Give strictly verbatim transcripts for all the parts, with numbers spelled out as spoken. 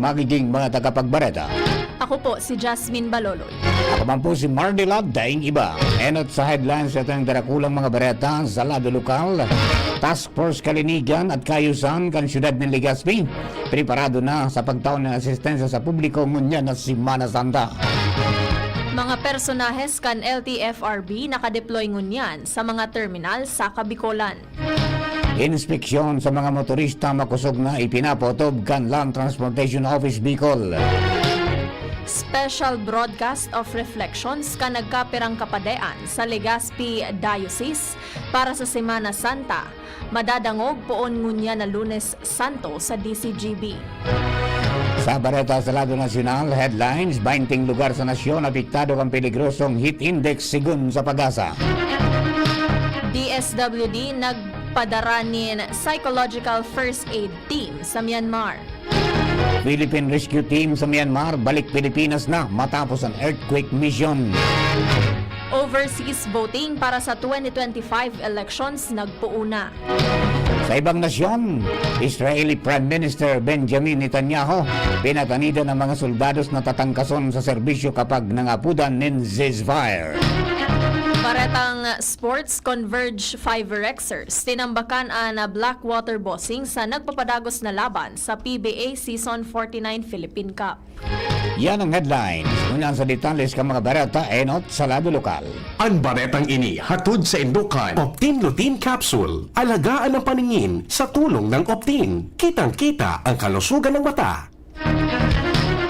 magiging mga tagapagbareta. Ako po si Jasmine Baloloy. Ako man po si Mardy Love, daing iba. Enot sa headlines, ito ang darakulang mga bareta sa lado lokal. Task Force Kalinigan at Kaayusan kan siyudad nin Legazpi preparado na sa pagtao nin asistensya sa publiko ngunyan na Semana Santa. Mga personahes kan L T F R B nakadeploy ngunyan sa mga terminal sa Kabikolan. Inspeksyon sa mga motorista makosog na ipinapaotob kan Land Transportation Office Bicol. Special broadcast of reflections kan nagkapirang kapadean sa Legazpi Diocese para sa Semana Santa. Madadangog poon ngunyan na Lunes Santo sa D C G B. Sa bareta sa lado nasyonal, headlines, bainting lugar sa nasyon apektado kan peligrosong heat index, segun sa PAGASA. D S W D nagpadara nin psychological first aid team sa Myanmar. Philippine Rescue Team sa Myanmar balik Pilipinas na matapos an earthquake mission. Overseas voting para sa twenty twenty-five elections nagpoona. Sa ibang nasyon, Israeli Prime Minister Benjamin Netanyahu pinatanidan ang mga soldados na tatangkason sa serbisyo kapag nangapudan nin ceasefire. Baretang sports, Converge Five Rexers tinambakan an Blackwater Bossing sa nagpapadagos na laban sa P B A Season forty-nine Philippine Cup. Yan ang headlines. Ngunyan sa detalles kan mga bareta, enot sa lado lokal. An baretang ini hatod saindo kan Optin Lutein Capsule. Alagaan ang paningin sa tulong ng Optin. Kitang-kita ang kalusugan ng mata.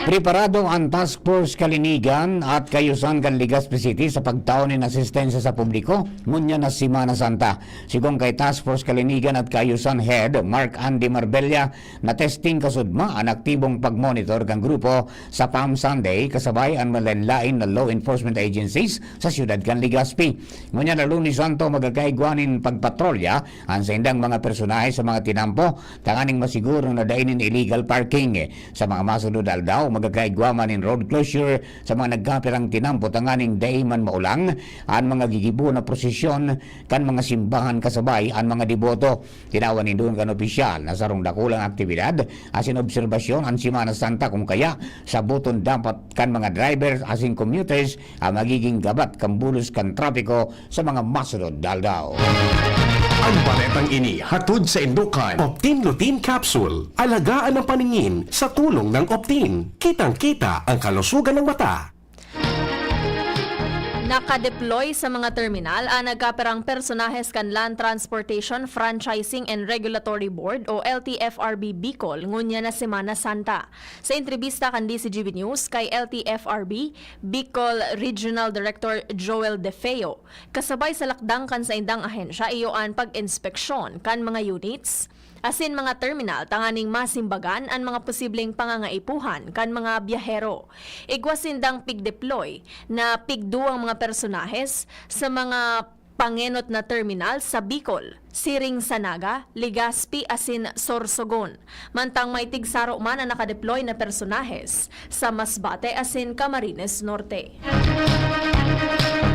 Preparado an Task Force Kalinigan at Kaayusan kan Legazpi City sa pagtao nin asistensya sa publiko ngunyan na Semana Santa. Sigon kay Task Force Kalinigan at Kaayusan Head Mark Andy Marbella, na-testing kasudma an aktibong pagmonitor kan grupo sa Palm Sunday kasabay an malaen-laen na law enforcement agencies sa siyudad kan Legazpi. Ngunyan na Lunes Santo, magkakaigwa nin pagpatrolya an saindang mga personahe sa mga tinampo tanganing masiguro na dai nin illegal parking. Sa mga masunod na aldaw, magkakaigwa man nin road closure sa mga nagkapirang tinampo tanganing dai man maulang an mga gigibo na prosesyon kan mga simbahan kasabay an mga deboto. Tinawan nindo kan opisyal na sarong dakulang aktibidad asin obserbasyon an Semana Santa, kung kaya, saboton dapat kan mga drivers asin commuters ang magiging gabat kan bulos kan trapiko sa mga masunod na aldaw. An baretang ini hatod saindo kan Optin Lutein Capsule. Alagaan ang paningin sa tulong ng Optin. Kitang-kita ang kalusugan ng mata. Nakadeploy sa mga terminal an nagkapirang personahes kan Land Transportation Franchising and Regulatory Board o L T F R B Bicol ngunyan na Semana Santa. Sa entrebista kan D C G B News kay L T F R B Bicol Regional Director Joel De Feo, kasabay sa lakdang kan saindang ahensya iyo an pag-inspeksyon kan mga units asin mga terminal tanganing masimbagan an mga posibleng pangangaipuhan kan mga biyahero. Igwa sindang pigdeploy na pigduwang mga personahes sa mga pangenot na terminal sa Bicol, siring sa Naga, Legazpi asin Sorsogon. Mantang may tigsaro man an nakadeploy na personahes sa Masbate asin Camarines Norte.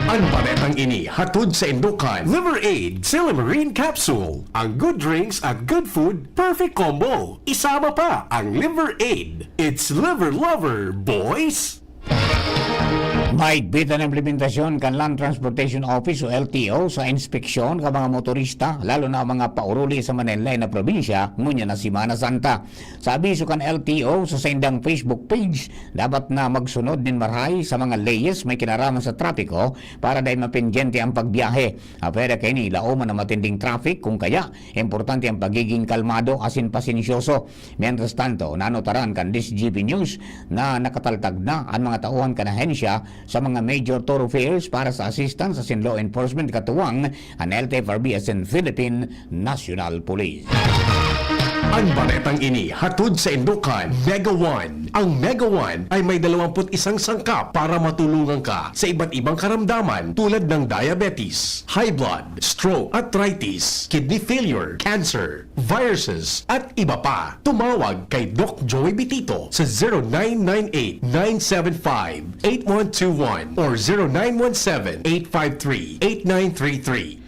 An baretang ini hatod saindo kan Liver Aid Silymarin Capsule. Ang good drinks at good food, perfect combo. Isama pa ang Liver Aid. It's Liver Lover, boys! Mahigpit an implementasyon kan Land Transportation Office o L T O sa inspeksyon kan mga motorista, lalo na ang mga pauruli sa malaen-laen na probinsya, ngunyan na Semana Santa. Sa abiso kan L T O sa saindang Facebook page, dapat na magsunod nin marahay sa mga leyes may kinaraman sa trapiko para dai mapendyente ang pagbiyahe. Apwera kaini, laoman an matinding traffic, kung kaya, importante ang pagiging kalmado asin pasensyoso. Mientras tanto, nanotaran kan D C G B News na nakataltag na an mga tauhan kan ahensya sa mga major thoroughfares para sa assistance asin law enforcement, katuwang an L T F R B asin Philippine National Police. An baretang ini hatod saindo kan Mega One. Ang Mega One ay may dalawampu't isang sangkap para matulungan ka sa iba't ibang karamdaman tulad ng diabetes, high blood, stroke, arthritis, kidney failure, cancer, viruses, at iba pa. Tumawag kay Doc Joey Bitito sa zero nine nine eight, nine seven five, eight one two one or zero nine one seven, eight five three, eight nine three three.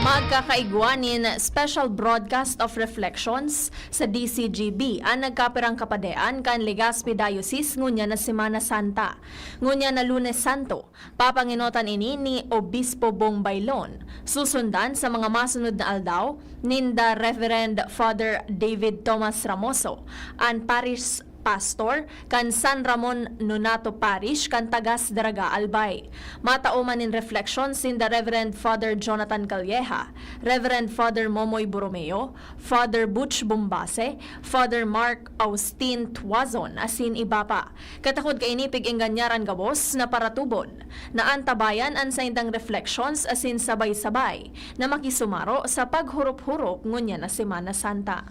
Mag Kakaigwa nin special broadcast of reflections sa D C G B an nagkapirang kapadean kan Legazpi Diocese ngunyan na Semana Santa. Ngunyan na Lunes Santo, papangenotan ini ni Obispo Bong Baylon. Susundan sa mga masunod na aldaw ninda Reverend Father David Thomas Ramoso, an Parish Pastor kan San Ramon Nonato Parish kan Tagas, Daraga, Albay. Matao man nin refleksyon sinda Reverend Father Jonathan Calleja, Reverend Father Momoy Borromeo, Father Butch Bombase, Father Mark Austin Tuazon, asin iba pa. Katakod kaini, pig-engganyar an gabos na paratubod na antabayan an saindang reflections asin sabay-sabay na makisumaro sa paghurup-hurup ngunyan na Semana Santa.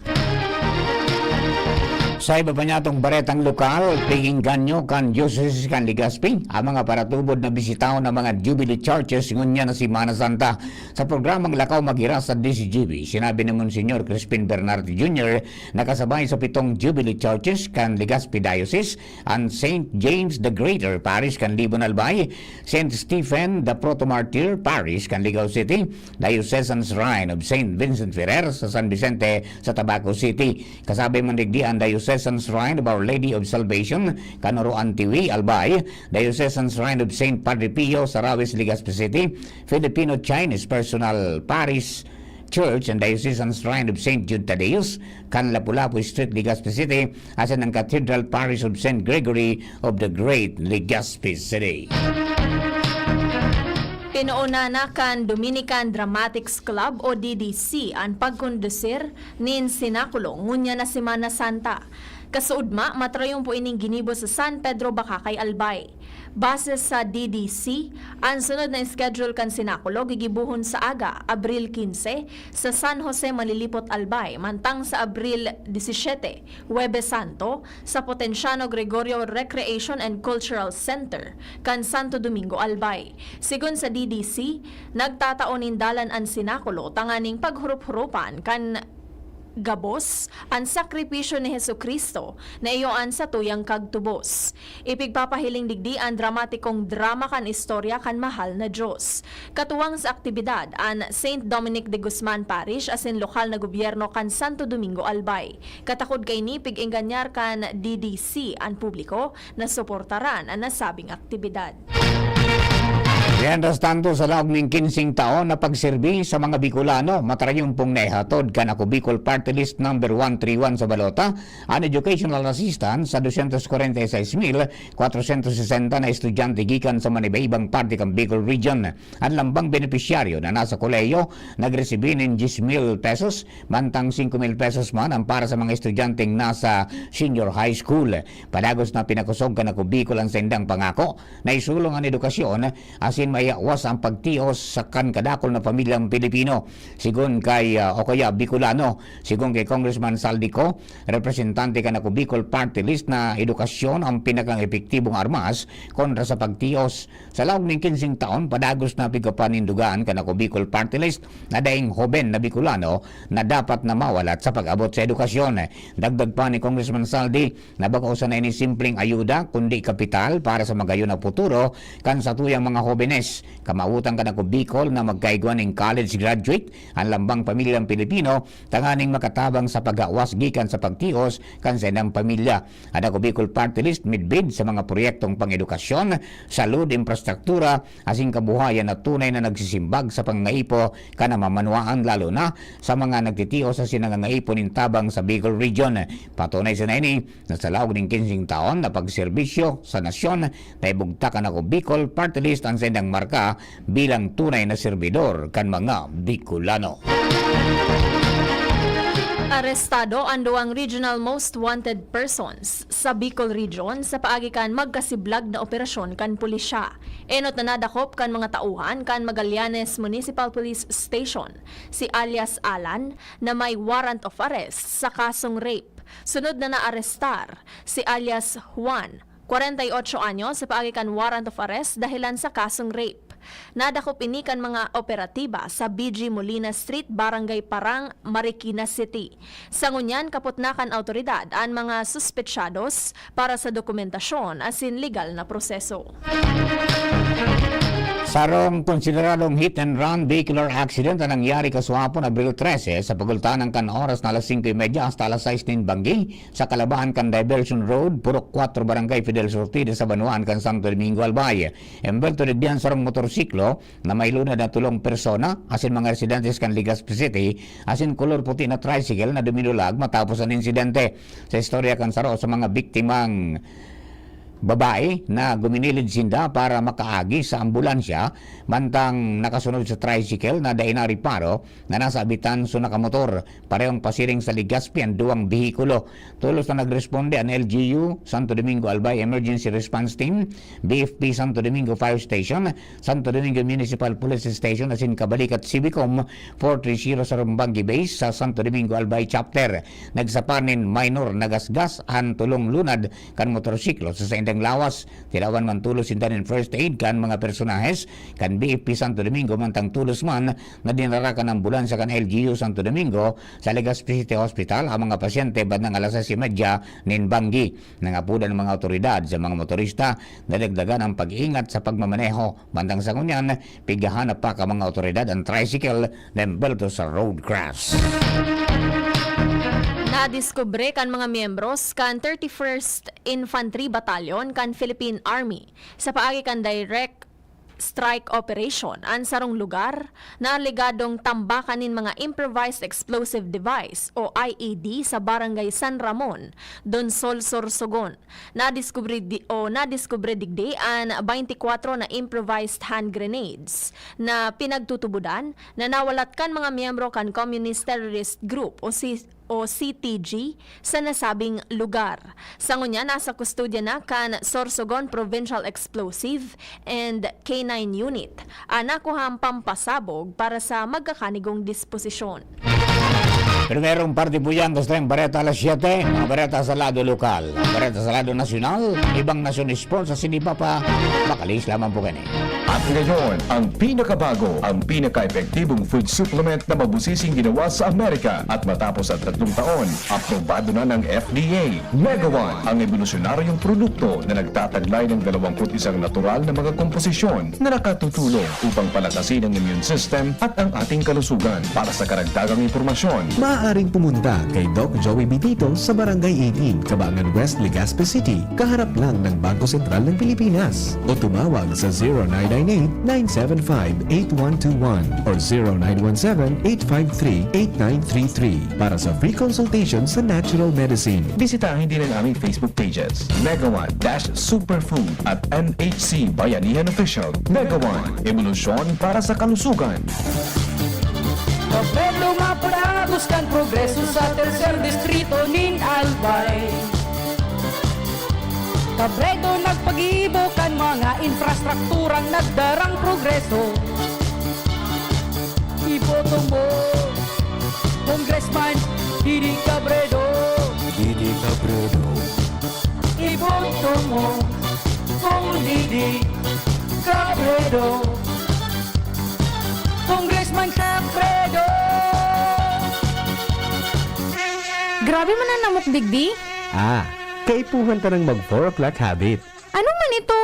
Sa iba pa niyatong baretang lokal, pig-engganyo kan Diocese kan Legazpi ang mga paratubod na bisitahon ng mga Jubilee Churches ngunyan na Semana Santa. Sa programang Lakaw Maghiras sa D C G B, sinabi ni Monsignor Crispin Bernarte Junior na kasabay sa pitong Jubilee Churches kan Legazpi Diocese, an Saint James the Greater Parish kan Libon, Albay, Saint Stephen the Protomartyr Parish kan Ligao City, Diocesan Shrine of Saint Vincent Ferrer sa San Vicente sa Tabaco City. Kasabi man digdi an Diocesan Shrine of Our Lady of Salvation kan Oro Antiwi, Albay, Diocesan Shrine of Saint Padre Pio sa Rawis, Legazpi City, Filipino-Chinese Personal Parish Church and Diocesan Shrine of Saint Jude Thaddeus kan Lapu-Lapu Street, Legazpi City, asin ang Cathedral Parish of Saint Gregory of the Great, Legazpi City. Pinoona na kan Dominican Dramatics Club o D D C an pagkondusir nin sinakulo ngunyan na Semana Santa. Kasuodma, matrayumpo ining ginibo sa San Pedro, Bacacay, Albay. Base sa D D C, an sunod na schedule kan sinakulo gigibohon sa aga, Abril quince, sa San Jose, Manlilipot, Albay, mantang sa Abril disisete, Huwebes Santo, sa Potenciano Gregorio Recreation and Cultural Center kan Santo Domingo, Albay. Sigon sa D D C, nagtatao nin dalan an sinakulo tanganing paghurup-hurupan kan gabos an sakripisyo ni Jesu-Cristo na iyo an satuyang kagtubos. Ipigpapahiling digdi an dramatikong drama kan istorya kan mahal na Dios. Katuwang sa aktibidad an Saint Dominic de Guzman Parish asin lokal na gobyerno kan Santo Domingo, Albay. Katakod kaini, pig-engganyar kan D D C an publiko na suportaran an nasabing aktibidad. Mientras tanto, sa laog nin kinsing taon na pagserbi sa mga Bicolano, matrayumpong naihatod kan Ako Bicol Party List number one three one sa balota an educational assistance sa dosyentos kwarenta y seis mil kwatrosyentos sesenta na estudyante gikan sa manibaibang parte kan Bicol Region. An lambang benepisyaryo na nasa kolehiyo nagresibi nin diyes mil pesos, mantang singko mil pesos man ang para sa mga estudyanteng nasa senior high school. Padagos na pinakosog kan Ako Bicol an saindang pangako na isulong an edukasyon asin maiawas ang pagtios sa kan kadakul na pamilyang Pilipino, sigon kay, ah, o kaya Bicolano. Sigon kay Congressman Saldi Co, representante kan Ako Bicol Party List, na edukasyon ang pinakang epektibong armas kontra sa pagtios. Sa laog nin kinsing taon, padagos na pigkapanindugaan kan Ako Bicol Party List na daing hoben na Bicolano na dapat na mawalat sa pag-abot sa edukasyon. Dagdag pa ni Congressman Saldi na bako sana ini simpleng ayuda, kundi kapital para sa magayon na futuro kan satuyang mga hobenes. Kamawotan kan Ako Bicol na magkaigwa nin college graduate an lambang pamilyang Pilipino tanganing makatabang sa paggawas gikan sa pagtios kan saindang pamilya. An Ako Bicol Party List midbid sa mga proyektong pang-edukasyon, salud, infrastruktura, asin kabuhayan na tunay na nagsisimbag sa pangangaipo kan namamanwaan, lalo na sa mga nagtitios asin nangangaipo nin tabang sa Bicol Region. Patunay sana ini na sa laog nin kinsing taon na pagserbisyo sa nasyon, naibugtak an Ako Bicol Party List an saindang marka bilang tunay na serbidor kan mga Bicolano. Arestado an duwang regional most wanted persons sa Bicol Region sa paagi kan magkasiblag na operasyon kan pulisya. Enot na nadakop kan mga tauhan kan Magallanes Municipal Police Station, si alias Alan, na may warrant of arrest sa kasong rape. Sunod na naarestar si alias Juan, kwarenta y otso anyos, sa paagi kan warrant of arrest dahelan sa kasong rape. Nadakop ini kan mga operatiba sa B G Molina Street, Barangay Parang, Marikina City. Sa ngunyan, kapot na kan awtoridad an mga suspetsados para sa dokumentasyon asin legal na proseso. Tarong konsideradong hit and run vehicular accident na nangyari kasuapon, Abril trese, sa pagultanan kan oras na alas singko y media hasta alas sais nin banggi, sa kalabahan kan Diversion Road, Purok Kuwatro, Barangay Fidel Sortida, sa banwaan kan Santo Domingo, Albay. Embelto digdi an sarong motorsiklo na may lunad na tolong persona, asin mga residentes kan Legazpi City, asin kolor puti na tricycle na duminulag matapos an insidente. Sa istorya kan saro sa mga biktimang babae na guminilid sinda para makaagi sa ambulansya, mantang nakasunod sa tricycle na dai nareparo na nasa abitan so nakamotor. Parehong pasiring sa Legazpi an duwang behikulo. Tolos na nagresponde an L G U Santo Domingo Albay Emergency Response Team, B F P Santo Domingo Fire Station, Santo Domingo Municipal Police Station asin Kabalikat Civicom four three zero sa Rumbanggi Base sa Santo Domingo Albay Chapter. Nagsapar nin minor na gasgas an tolong lunad kan motorsiklo sa saindang lawas. Tinawan man tolos sinda nin first aid kan mga personahes kan B F P Santo Domingo, mantang tolos man na dinara kan ambulansya kan L G U Santo Domingo sa Legazpi City Hospital ang mga pasyente bandang alas sais y media nin banggi. Nangapodan ang mga awtoridad sa mga motorista na dagdagan ang pag-iingat sa pagmamaneho. Bandang sa ngunyan, pighahanap pa kan mga awtoridad ang tricycle na embelto sa road crash. Nadiskubre kan mga miyembros kan thirty-first Infantry Battalion kan Philippine Army sa paagi kan direct strike operation an sarong lugar na alegadong tambakan nin mga improvised explosive device o I E D sa Barangay San Ramon, Donsol, Sorsogon. Nadiskubre di, o nadiskubre digdi an twenty-four na improvised hand grenades na pinagtutubodan na nawalat kan mga miyembro kan Communist Terrorist Group o si o C T G sa nasabing lugar. Sa ngunyan, nasa kustodya na kan Sorsogon Provincial Explosive and K nine Unit an nakuhang pampasabog para sa magkakanigong disposisyon. Primerong parte po yan, gusto yung bareta alas siyete, mga bareta sa lado lokal. Ang bareta sa lado nasyonal, ibang nasyon sports sa Sinipapa, makalis lamang po kani. At ngayon, ang pinakabago, ang pinaka-epektibong food supplement na mabusising ginawa sa Amerika at matapos ang tatlong taon, aprobado na ng F D A. Mega One, ang ebolusyonaryong produkto na nagtataglay ng dalawampu't isang natural na mga komposisyon na nakatutulong upang palakasin ang immune system at ang ating kalusugan. Para sa karagdagang impormasyon, maaaring pumunta kay Doc Joey Bitito sa Barangay eighteen, Kabangan West, Legazpi City, kaharap lang ng Bangko Sentral ng Pilipinas. O tumawag sa zero nine nine eight, nine seven five, eight one two one or zero nine one seven, eight five three, eight nine three three para sa free consultation sa natural medicine. Bisitahin din ang aming Facebook pages, Mega One dash Superfood at M H C Bayanihan Official. Mega One, ebolusyon para sa kalusugan. Pablo mapadagos kan progreso sa tercer distrito nin Albay. Cabredo nagpagibo kan mga infrastrukturang nagdarang progreso. Iboto mo, Congressman Didi Cabredo. Didi Cabredo. Iboto mo, Cong Didi Cabredo. Congressman Cabredo. Grabe man an namok digdi. Ah, kaipuhan ta nang mag four o'clock habit. Ano man ito?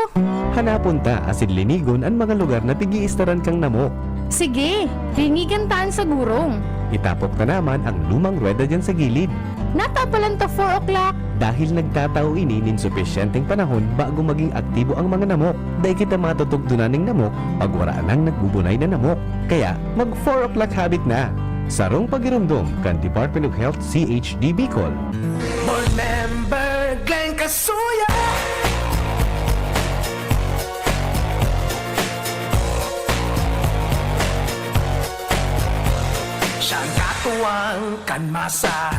Hanapon ta asin linigon an mga lugar na pig-iistaran kan namok. Sige, lingigan ta an sagurong. Itapok ta naman ang lumang ruweda diyan sa gilid. Natapalan ta four o'clock. Dahil nagtatao ini nin supisyenteng panahon bago maging aktibo ang mga namok. Dai kita matutugtunan nin namok pag wara nang nagbubunay na namok. Kaya, mag four o'clock habit na. Sarong pagiromdom kan Department of Health, C H D Bicol. Board Member Glenn Casuya. Siyang katuwang kan masa.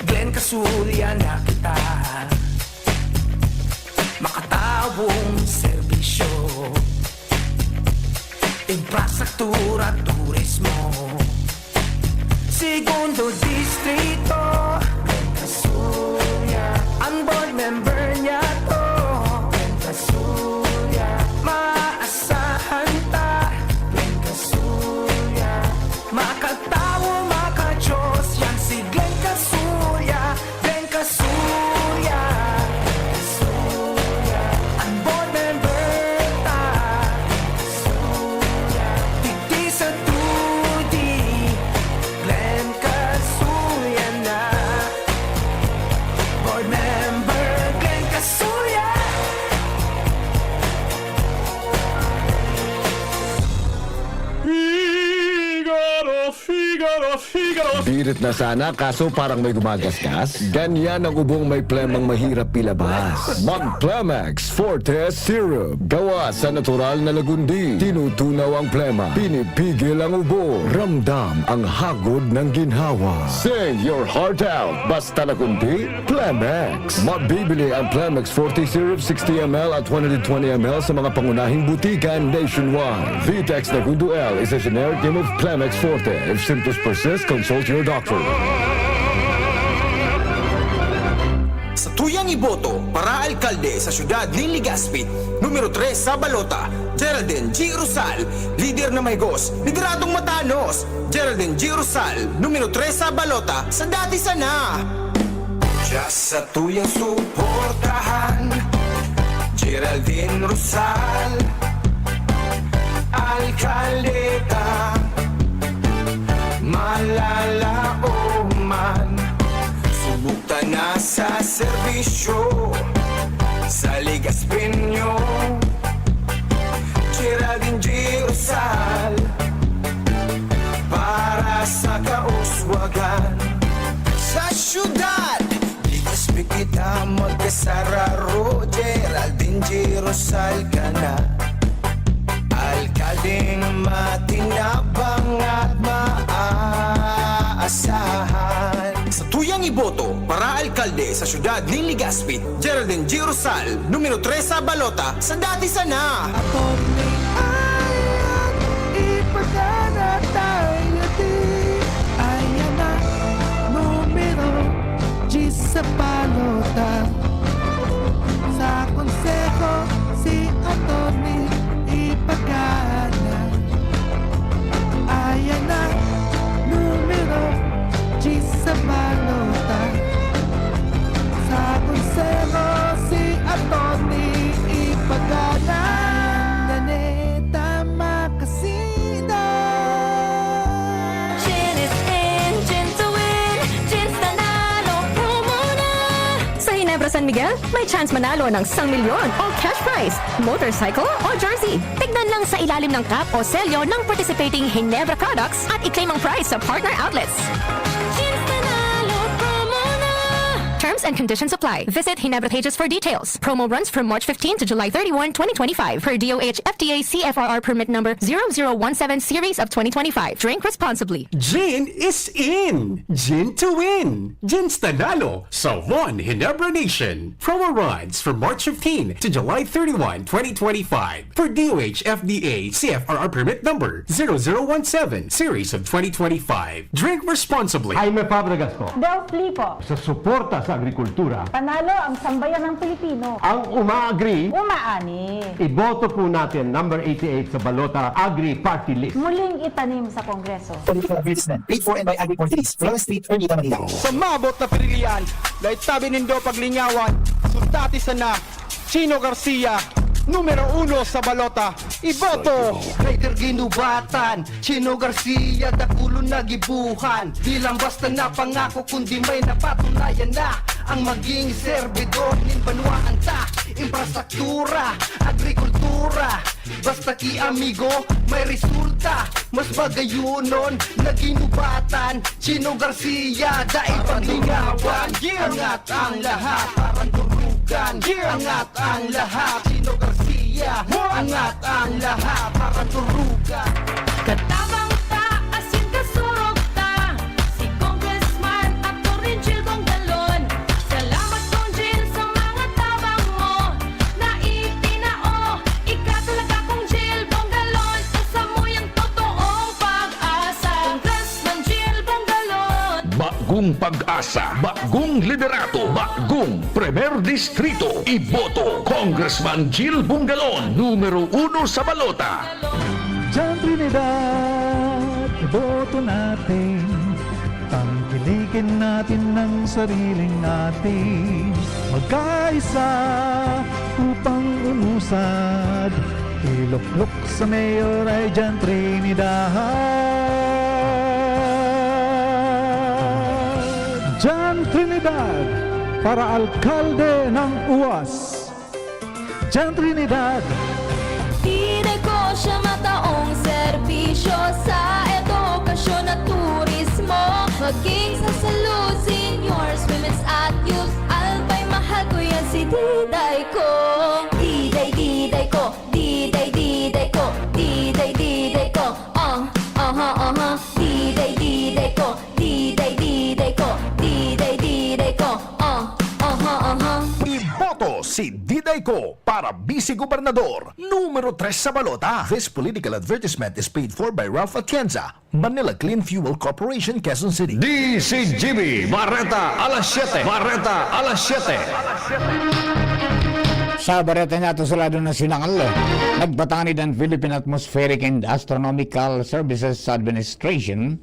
Glenn Casuya na kita. Makatawong serbisyo. Infrastruktura, turismo. Segundo Distrito, Glenn Casuya. Ang board member niya to, Glenn Casuya. Maasahan ta, Glenn Casuya. Makatawo, makajos, yan si Glenn Casuya. Glenn Casuya. Ang board member ta. Pilit na sana, kaso parang may gumagasgas. Ganyan ang ubong may plemang mahirap ilabas. Mag Plemex Forte Syrup. Gawa sa natural na lagundi. Tinutunaw ang plema. Pinipigil ang ubo. Ramdam ang hagod ng ginhawa. Sing your heart out. Basta lagundi, Plemex. Mabibili ang Plemex Forte Syrup sixty M L at one hundred twenty M L sa mga pangunahing butika nationwide. Vitex Nagundo L is a generic name of Plemex Forte. If symptoms persist, consult your doctor. Sa tuyang iboto para alkalde sa siyudad nin Legazpi, numero tres sa balota, Geraldine G. Rosal, lider na mahigos, lideradong matanos, Geraldine G. Rosal, numero tres sa balota, sa dati sana. Diya sa tuyang suportahan, Geraldine Rosal, alkaldeta, malalaoman, subok ta na sa serbisyo, sa Legazpeño, Geraldine G. Rosal, para sa kauswagan. Sa syudad, Legazpi kita magkasararo, Geraldine G. Rosal ka na. Alkaldeng matinabang at maaasahan. Sa tuyang iboto para alkalde sa syudad nin Legazpi, Geraldine G. Rosal, numero tres sa balota, sa dati sana. Attorney Ayan, ipagana tayo di. Ayan na, numero diyes sa balota. Sa konseho, si Attorney ipagana. Ayan na, numero diyes sa balota. Sa konseho, si Attorney ipagana. Naneta makasida. Gin is in, gin to win, gin nanalo, promo na! Sa Ginebra San Miguel, may chance manalo ng isang milyon o cash prize, motorcycle o jersey. Tignan lang sa ilalim ng cap o selyo ng participating Ginebra products at i-claim ang prize sa partner outlets. Gin nanalo, promo na! Terms and conditions apply. Visit Ginebra pages for details. Promo runs from March fifteen to July thirty-one, twenty twenty-five, per D O H F D A C F R R permit number zero zero one seven series of twenty twenty-five. Drink responsibly. Gin is in! Gin to win! Gin nanalo sa One Ginebra Nation. Promo runs from March fifteen to July thirty-one, twenty twenty-five, per D O H F D A C F R R permit number zero zero one seven series of twenty twenty-five. Drink responsibly. Jaime Fabregas po. Del Flipo. Sa suporta sa agrikultura. Panalo ang sambayan ng Pilipino. Ang umaagri. Umaani. Iboto po natin number eighty-eight sa Balota Agri Party List. Muling itanim sa Kongreso. Political advertisement paid for and by Agri Party List, Flores Street, Ermita, Manila. Sa maabot na pirilian, dai tabi nindo paglingawan, sultati sana, Chino Garcia, numero uno sa balota, iboto! Rider ginubatan, Chino Garcia, dakulon na gibuhan. Di lang basta na pangako, kundi may napatunayan na. Ang maging serbidor nin banwaan ta, infrastruktura, agrikultura. Basta ki amigo, may resulta. Mas bagayunon na ginubatan. Chino Garcia, dai paglingawan. Angat ang lahat, parang durugan. Angat ang lahat, Chino Garcia. Angat ang lahat, parang durugan. Katabang ta, asin kasurog ta. Si Congressman Attorney Jil Bongalon. Salamat, Cong Jil, sa mga tabang mo na itinao. Ika talaga, Cong Jil Bongalon, usa mo yang totoong pag-asa. Congressman Jil Bongalon. Bagong pag-asa, bagong liderato, bagong Primer Distrito. Iboto, Congressman Jil Bongalon, numero uno sa balota. Diyan Trinidad, iboto natin. Tangkilikin natin ang sariling atin. Magkaisa upang umusad. Iluklok sa mayor ay Diyan Trinidad. Diyan Trinidad para alkalde ng uwas. Diyan Trinidad. Di negosyo, mataong serbisyo sa edukasyon at turismo. King sa salud, seniors, women's at youth, Albay mahal ko yan si Diday ko. Diday, Diday ko, Diday, Diday ko, Diday, Diday ko. Uh, aha, aha. Diday, Diday ko, Diday, Diday ko, Diday, Diday ko. Uh, aha, aha. Iboto si Diday ko para Vice Gobernador, numero tres sa balota. This political advertisement is paid for by Ralph Atienza, Manila Clean Fuel Corporation, Quezon City. D C G B, Bareta alas siyete. Bareta alas siyete. Sa bareta niya, ito sa lado nasyonal, nagpatanid ang Philippine Atmospheric and Astronomical Services Administration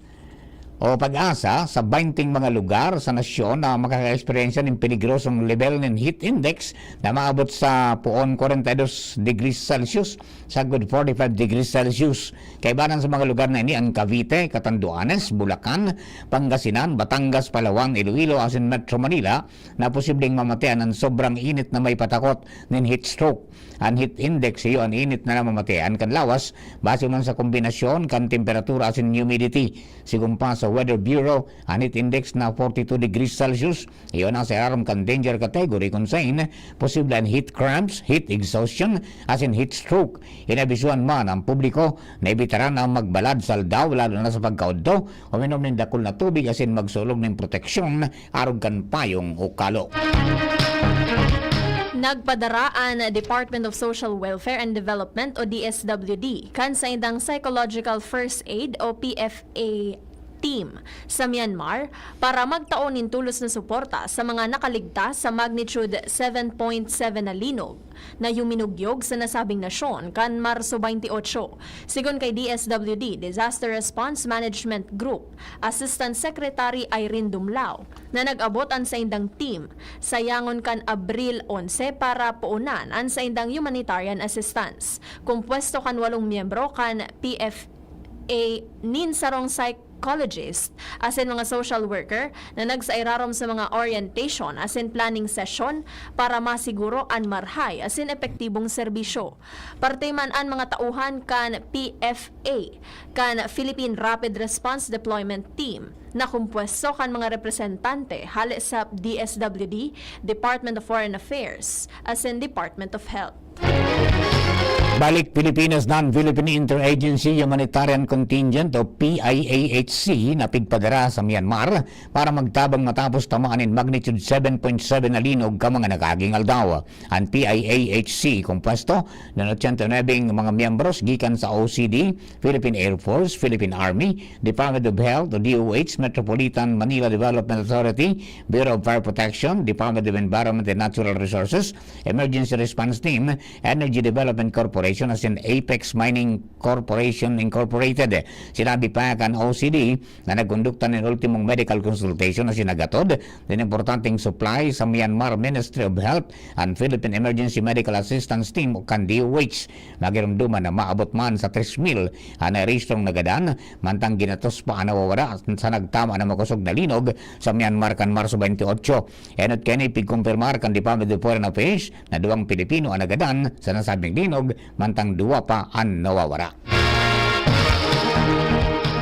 o PAGASA sa baynte mga lugar sa nasyon na makaka-eksperyensya nin peligrosong level nin heat index na maabot sa poon forty-two degrees Celsius sagkod forty-five degrees Celsius. Kaibanan sa mga lugar na ini, ang Cavite, Catanduanes, Bulacan, Pangasinan, Batangas, Palawan, Iloilo, asin Metro Manila, na posibleng mamatean an sobrang init na may patakot nin heat stroke. An heat index iyo an init na namamatean kan lawas, base man sa kombinasyon kan temperatura asin humidity. Sigon pa sa Weather Bureau, an heat index na forty-two degrees Celsius, iyo na sa irarom kan danger category, kun sain posible an heat cramps, heat exhaustion, asin heat stroke. Inabisohan man ang publiko na ibitaran ang magbalad sa aldaw, lalo na sa pagkaodto, uminom nin dakul na tubig asin magsulog nin proteksyon arog kan payong o kalo. Nagpadara an Department of Social Welfare and Development o D S W D kan saindang Psychological First Aid o P F A team sa Myanmar para magtao nin tulos na suporta sa mga nakaligtas sa magnitude seven point seven na linog na yuminugyog sa nasabing nasyon kan Marso twenty-eight. Sigon kay D S W D Disaster Response Management Group Assistant Secretary Irene Dumlao na nag-abot an saindang team sa yangon kan Abril onse para poonan an saindang humanitarian assistance. Kompuesto kan walong miyembro kan P F A nin sarong psychologist asin mga social worker na nagsairarom sa mga orientation asin planning session para masiguro an marhay asin epektibong serbisyo. Parte man an mga tauhan kan P F A, kan Philippine Rapid Response Deployment Team, na kompuesto kan mga representante hale sa D S W D, Department of Foreign Affairs, asin Department of Health. Balik Pilipinas, Non-Philippine Interagency Humanitarian Contingent o P I A H C na pigpadara sa Myanmar para magtabang matapos tamaan nin magnitude seven point seven na linog kan mga nakaaging aldaw. An P I A H C kompuesto nin ochenta y nuebe mga miyembros gikan sa O C D, Philippine Air Force, Philippine Army, Department of Health o D O H, Metropolitan Manila Development Authority, Bureau of Fire Protection, Department of Environment and Natural Resources, Emergency Response Team, Energy Development Corporation asin Apex Mining Corporation Incorporated. Sinabi pa kan O C D na nagkondukta nin ultimong medical consultation asin naghatod nin importanteng supply sa Myanmar Ministry of Health and Philippine Emergency Medical Assistance Team o kan D O H. Magirumduman na maabot man sa tres mil an nairehistrong nagadan, mantang ginatos pa an nawawara sa nagtama na makosog na linog sa Myanmar kan Marso twenty-eight. Enot kaini, pigkumpirmar kan Department of Foreign Affairs na duwang Pilipino an nagadan sa nasabing linog, mantang duwa pa an nawawara.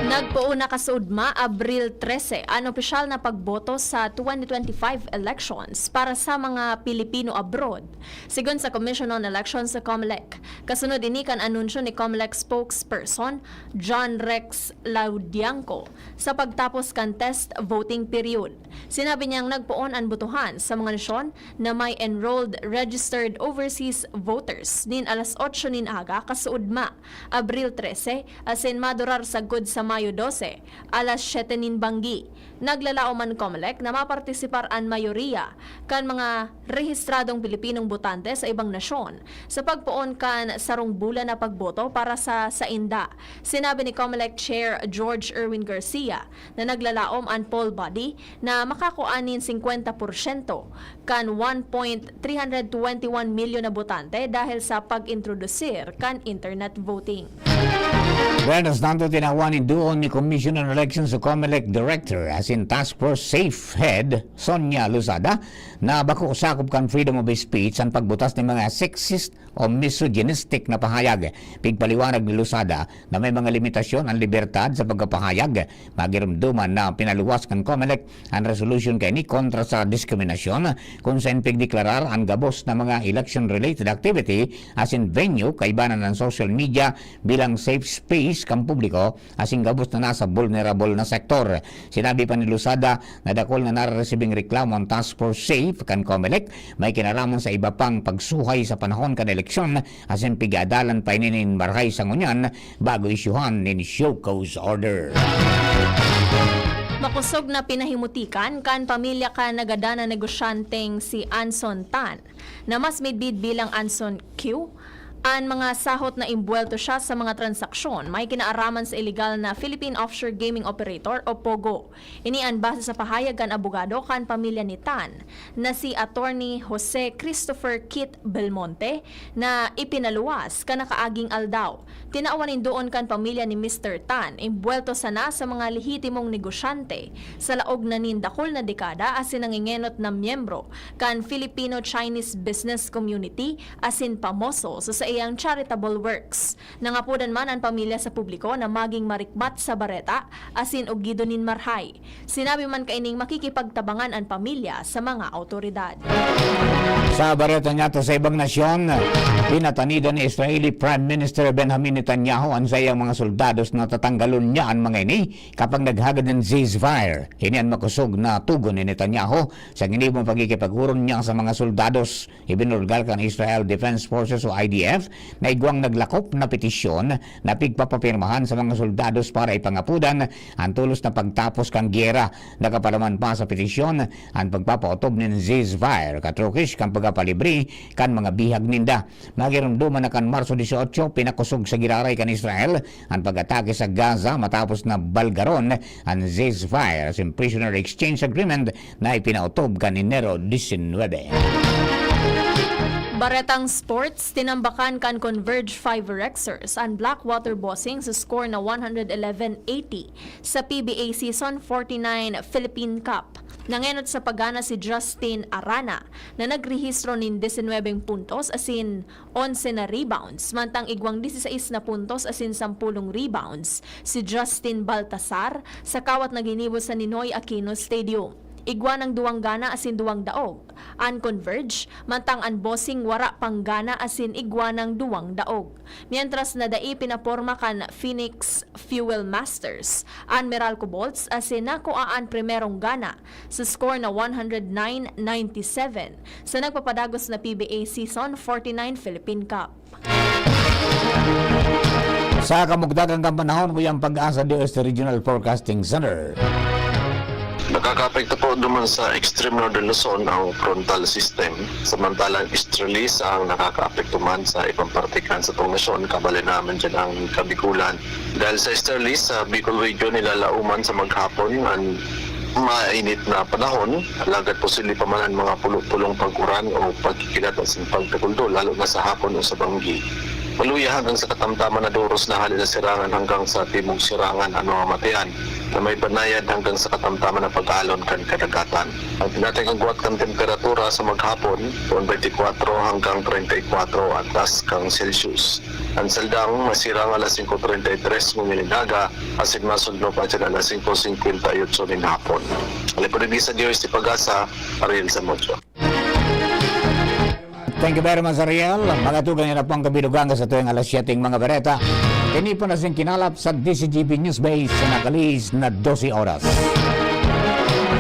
Nagpoon na kasuodma, Abril trese, an opisyal na pagboto sa twenty twenty-five elections para sa mga Pilipino abroad, sigon sa Commission on Elections sa Comelec. Kasunod ini kan anunsyo ni Comelec spokesperson John Rex Laudianco sa pagtapos kan test voting period. Sinabi niyang nagpoon an botohan sa mga nasyon na may enrolled registered overseas voters nin alas otso nin aga kasuodma, Abril trese, asin madurar sagkod sa Mayo dose, alas siyete nin banggi. Naglalaom an Comelec na mapartisipar an mayoriya kan mga rehistradong Pilipinong botante sa ibang nasyon sa pagpoon kan sarong bulan na pagboto para sa sainda. Sinabi ni Comelec Chair George Erwin Garcia na naglalaom an poll body na makakua nin singkwenta porsyento kan one point three hundred twenty one milyon na botante dahil sa pag-introdusir kan internet voting. Buenas, tanto tinawan nin duon ni Commission on Elections o Comelec Director, ah, si Task Force SAFE Head Sonia Lozada na bako sakop kan freedom of speech an pagbutas nin mga sexist o misogynistic na pahayag. Pigpaliwanag ni Lozada na may mga limitasyon an libertad sa pagkapahayag. Magiromdoman na pinaluwas kan Comelec an resolusyon kaini kontra sa diskriminasyon, kun saen pigdeklarar an gabos na mga election-related activity asin venue kaiba na an social media bilang safe space kan publiko asin gabos na nasa vulnerable na sektor. Sinabi pa ni Lozada na dakul na nareresibing reklamo an Task Force SAFE kan Comelec may kinaraman sa iba pang pagsuhay sa panahon kan eleksyon asin pig-aadalan pa ini nin marahay sa ngunyan bago isyuhan nin show cause order. Makosog na pinahimutikan kan pamilya kan nagadan na negosyanteng si Anson Tan, na mas midbid bilang Anson Q, an mga sahot na imbuwelto siya sa mga transaksyon may kinaaraman sa iligal na Philippine Offshore Gaming Operator o POGO. Ini an base sa pahayag kan abogado kan pamilya ni Tan, na si Attorney Jose Christopher Kit Belmonte, na ipinaluwas kan nakaaging aldaw. Tinawan nin duon kan pamilya ni Mister Tan, imbuwelto sana sa mga lehitimong negosyante sa laog na nin dakul na dekada asin nangengenot na miyembro kan Filipino-Chinese Business Community asin pamoso sa saiyang charitable works. Nangapodan man an pamilya sa publiko na maging marikmat sa bareta asin ogido nin marahay. Sinabi man kaining makikipagtabangan an pamilya sa mga awtoridad. Sa bareta niyato sa ibang nasyon, pinatanidan ni Israeli Prime Minister Benjamin Netanyahu an saiyang mga soldados na tatanggalon niya an mga ini kapag naghagad nin ceasefire. Ini an makosog na tugon ni Netanyahu sa ginibong pagkikipag-oron niya sa mga soldados. Ibinulgar kan Israel Defense Forces o I D F na igwang naglakop na petisyon na pigpapapirmahan sa mga soldados para ipangapodan an tolos na pagtapos kan giyera. Nakapalaman pa sa petisyon an pagpapaotob nin ceasefire, ka Turkish kan pagpapalibre kan mga bihag ninda. Magiromdoman na kan Marso dieciocho, pinakosog sa giraray kan Israel an pag-atake sa Gaza matapos na balgaron an ceasefire asin prisoner exchange agreement na ipinaotob kan Enero disinwebe. Baretang sports, tinambakan kan Converge five Rexers an Blackwater Bossing sa score na one hundred eleven eighty sa P B A Season forty-nine Philippine Cup. Nangenot sa paggana si Justin Arana, na nagrehistro nin disinwebeng puntos asin onse na rebounds, mantang igwang disisais na puntos asin sampolong rebounds si Justin Baltasar sa kawat na ginibo sa Ninoy Aquino Stadium. Igwa nang duwang gana asin duwang daog an Converge, mantang an Bossing wara pang gana asin igwa nang duwang daog. Mientras na dai pinaporma kan Phoenix Fuel Masters an Meralco Bolts asin nakua an primerong gana sa score na one hundred nine ninety-seven sa nagpapadagos na P B A Season forty-nine Philippine Cup. Sa kamugdakan kan panahon, kuyang Pag-asa D O S T Regional Forecasting Center. Nakakaapekto po naman sa extreme northern Luzon ang frontal system, samantalang easterlies ang nakakaapekto man sa ibang parte kan satong nasyon, kabali naman dyan ang Kabigulan. Dahil sa easterlies, sa Bicol Region, nilalauman sa maghapon ang mainit na panahon, alagad posible pa man ang mga pulo-pulong pag-uran o pagkikilat asin pagtaguldo, lalo na sa hapon o sa banggi. Maluya hanggang sa katamtaman na doros na hali na sirangan hanggang sa timog sirangan an mga matian na may banayad hanggang sa katamtaman na pag-alon kan kadagatan. Ang pinatay agwat kan temperatura sa maghapon, poon twenty-four hanggang treinta y cuatro antas kan Celsius. Ang saldang masirang alas singko treinta y tres ngunyan nin aga, asin masundlo pa dyan alas singko singkwenta y otso nin hapon. Alipod sa Diyos si Pag-asa, Ariel Zamudio. Thank you very much, Ariel. Mga tugang, yan na po ang kabilugan sa tuwing alas siyete ng mga bereta. Ini po na sing kinalap sa D C G P News Base sa nakalis na dose oras.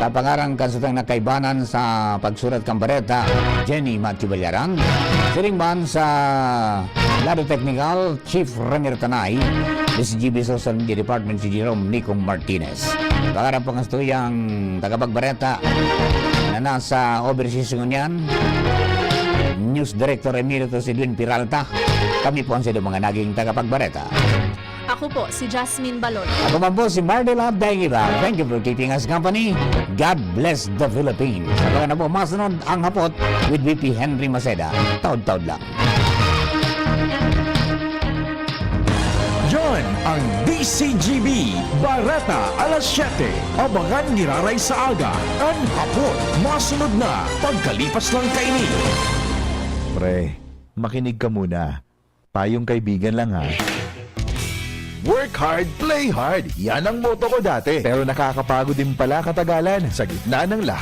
Sa pangaran kan sa tuwing nakaibanan sa pagsurat kan bereta, Jenny Matthew Ballaran. Siring man sa lado teknikal, Chief Ramir Tanay, D C G B Social Media Department si Jerome Nico Martinez. Pangaran po ng tuyang tagapagbareta na nasa overseas ngunyan, News Director Emeritus Edwin Peralta. Kami po ang sa mga naging tagapagbareta. Ako po si Jasmine Balon. Ako man po si Mardela Daingiba. Thank you for keeping us company. God bless the Philippines. Abangan na po masunod ang hapot with V P Henry Maceda. Taod-taod lang. John, Ang D C G B, Bareta, alas siyete. Abangan giraray sa aga, an hapon, masunod na, pagkalipas lang kaini. Pre, makinig ka muna. Payong kaibigan lang, ha. Work hard, play hard. Yan ang motto ko dati. Pero nakakapagod din pala katagalan. Sa gitna ng lahat